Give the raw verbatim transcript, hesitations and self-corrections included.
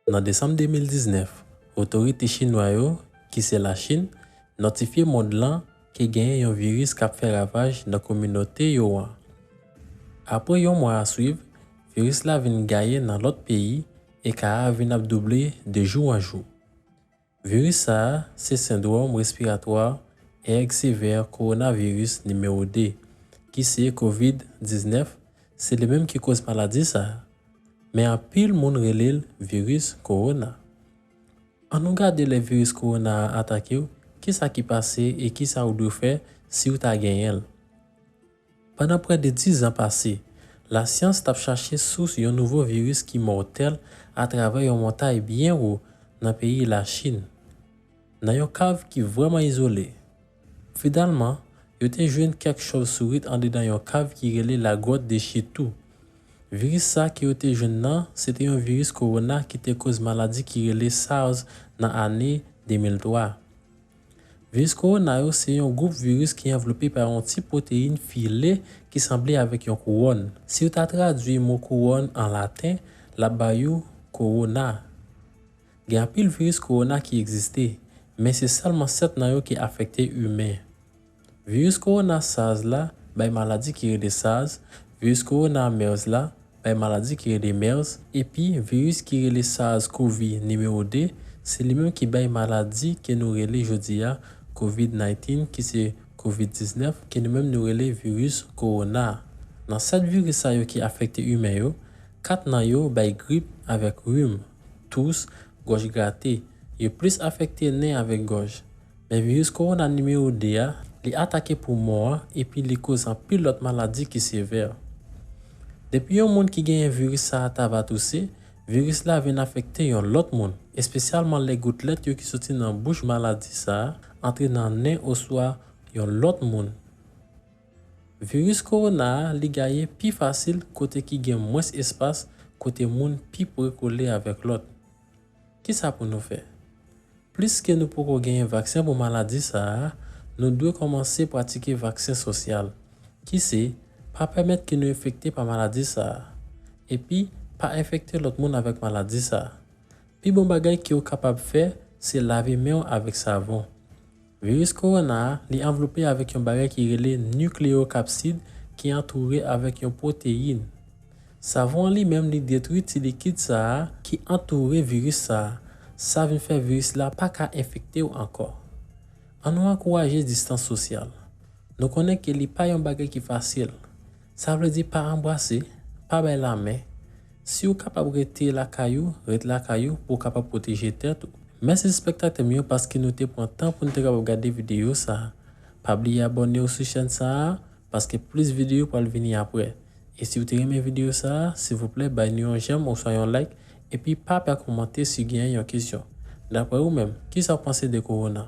Nan desanm de mil diznèf, otorite chinwa yo, ki se Lachin, notifye mond lan ke genyen yon viris k ap fè ravaj nan kominote yo an. Apre yon mwa a swiv, viris la vin gaye nan lòt peyi e ka a vin ap double de jou an jou. Viris sa a se sendwòm respiratwa èg sevè kowonaviris nimewo de, ki se kovid diznèf, se li menm ki koz maladi sa a. Men anpil moun rele l viris kowona. Ann nou gade lè viris kowona a atake w, kisa ki pase e kisa w dwe fè si w ta genyen l. Pandan prè de diz an pase, lasyans t ap chache sous yon nouvo viris ki mòtèl atravè yon montay byen wo nan peyi Lachin, nan yon kav ki vrèman izole. Finalman, yo te jwenn kèk chòvsourit andedan yon kav ki rele Lagwòt de Chitou. Viris sa ke yo te jwenn nan, se te yon viris kowona ki te koz maladi ki rele SARS nan ane de mil twa. Viris kowona yo se yon gwoup viris ki anvlope pa yon ti pwoteyin file ki sanble avèk yon kouwòn. Si w ta tradui mo kouwòn an laten, l ap ba yo kowona. Gen anpil viris kowona ki egziste, men se sèlman sèt nan yo ki afekte imen. Viris kowona SARS la bay maladi ki rele SARS, viris kowona MERS la bay maladi ki rele MERS, epi viris ki rele SARS-CoV nimewo de, se li menm ki bay maladi ke nou rele jodi a kovid nineteen, ki se kovid diznèf, ke nou menm nou rele viris kowona. Nan sèt viris sa yo ki afekte imen yo, kat nan yo bay grip avèk rim, tous, gòj grate. Yo plis afekte nen avèk gòj. Men viris kowona nimewo de a, li atake poumon an epi li koz anpil lòt maladi ki sevè. Depi yon moun ki genyen viris sa a ta va touse, viris la vin afekte yon lòt moun, espesyalman lè goutlèt yo ki soti nan bouch maladi sa a antre nan nen oswa yon lòt moun. Viris kowona a, li gaye pi fasil kote ki gen mwens espas, kote moun pi pre kole avèk lòt. Kisa pou nou fè? Pliske nou poko genyen vaksen pou maladi sa a, nou dwe kòmanse pratike vaksen sosyal, ki se pa pèmèt ke nou enfekte pa maladi sa a, epi pa enfekte lòt moun avèk maladi sa a. Pi bon bagay ke w kapab fè, se lave men w avèk savon. Viris kowona a, li anvlope avèk yon bagay ki rele nikleyokapsid ki antoure avèk yon pwoteyin. Savon an li menm li detwi ti likid sa a ki antoure viris sa a. Sa vin fè viris la pa ka enfekte w ankò. Ann nou ankouraje distans sosyal. Nou konnen ke li pa yon bagay ki fasil. Sa vle di pa anbrase, pa bay lamen. Si w kapab rete lakay ou, ret lakay ou pou w kapab pwoteje tèt ou. Mèsi espektatè m yo paske nou te pran tan pou n te kapab gade videyo sa a. Pa bliye abòne w sou chèn sa a, paske plis videyo pral vini apre. E si w te renmen videyo sa a, silvouplè bay nou yon jèm oswa yon like, epi pa pè kòmante si w genyen yon kesyon. Daprè ou menm, kisa w panse de kowona?